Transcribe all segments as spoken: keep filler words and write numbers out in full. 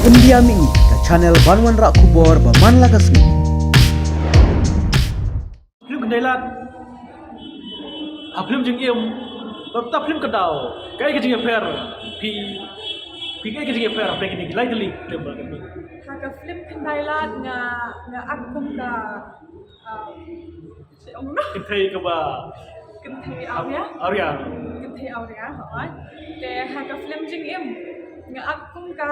India Mih, ka channel ban wanrah khubor ba man la ka sngi. Film Khyndai Lad, ha film Jingim, bad ta film Ka Daw, kaei ka jingïapher, phi, phi kaei ka jingïapher, phi kine ki lai tylli film ba ka phi. Ha ka film Khyndai Lad nga, nga ak kum ka, um, Kynthei kaba Kynthei Awria. Awria. Kynthei Awria, hooid. Te ha ka film Jingim nga ak kum ka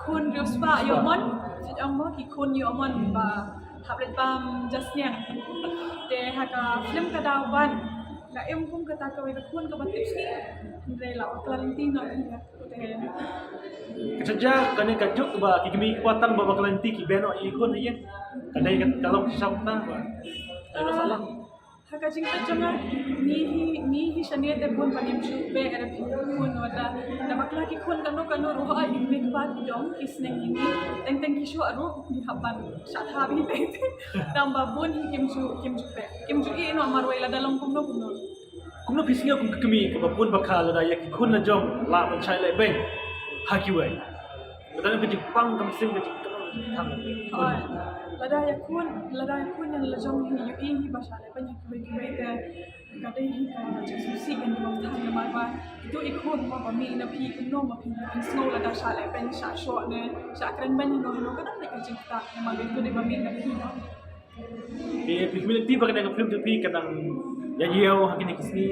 khun riewspah ïohmon. Phi ong mo ki khun ïohmon ba hap leit bam jasniang. Te ha ka film Ka Daw ban nga im kum kata kawei ka khun kaba tipsngi. Hynrei la bakla lynti noh hynrei. Ka jia kane ka juk ba ki kmie ki kpa tang ba bakla lynti ki beh noh ïa ki khun ïa. Ka dei ka long shisha ta ba. Ka dei ka salah. Ha ka jingpeit jong nga, ngi hi, ngi hi shane te bun ba ngim shu beh ïa ki khun, wat la da bakla ki khun kano kano ruh, hooid ki kmie ki kpa ki dong ki sneng ïa ngi. Teng teng ki shuh ruh ngi hap ban shah thap hi teng teng. Tang ba bun hi kim shu, kim shu beh, kim shu ïeh noh marwei lada long kumno kumno. Kumno phi sngew kum ka kmie kaba bun ba kha lada ïa ki khun la jong lah ban shah lehbeiñ ha kiwei? Lada ka jingpang ka mynsiem ka jingpang ka jingpang. Hooid. Lada ïa khun, lada ïa khun ïa la jong hi ïohi hi ba shah lehbeiñ ha kiwei kiwei te ka dei hi ka jingsngewsih ïa ngi long than namar ba ito i khun mo ba mih na phi kumno ma phi, phin sngew lada shah lehbeiñ shah shoh ne shah kren beiñ hano hano ka dang dei ka jingktah namar ba ito dei ba mih na phi mo. Phi, phi, phi, phi ba kane ka film jong phi ka dang ïa ïew ha kine ki sngi.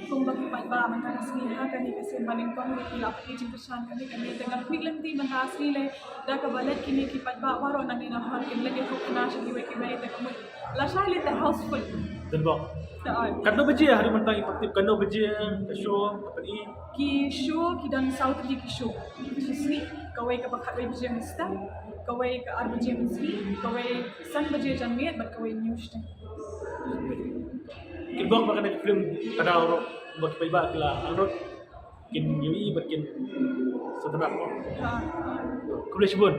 Kumba ki paidbah mynta ka sngi ha kane ka sien ba nyngkong ki la pynjah jingkyrshan kane kane te nga khmih lynti mynta ka sngi lei da kaba leit kine ki paidbah baroh nangne nanghor kin leit ïathuh khana sha kiwei kiwei te ka mut lashai lei te housefull. Dang bok. Te oi. Katno baje haduh mynta ki pynjah, katno baje ka show ka pyni? Ki show ki don saw tylli ki show. Ki sngi kawei kaba khatwei baje mynstep, kawei ka ar baje mynsngi, kawei san baje janmiet bad kawei hynñiew shiteng. Kin bok ba kane ka film Ka Daw ruh ba ki paidbah ki la angnud kin ïohi bad kin sngewtynnat mo. Ha. Khublei shibun.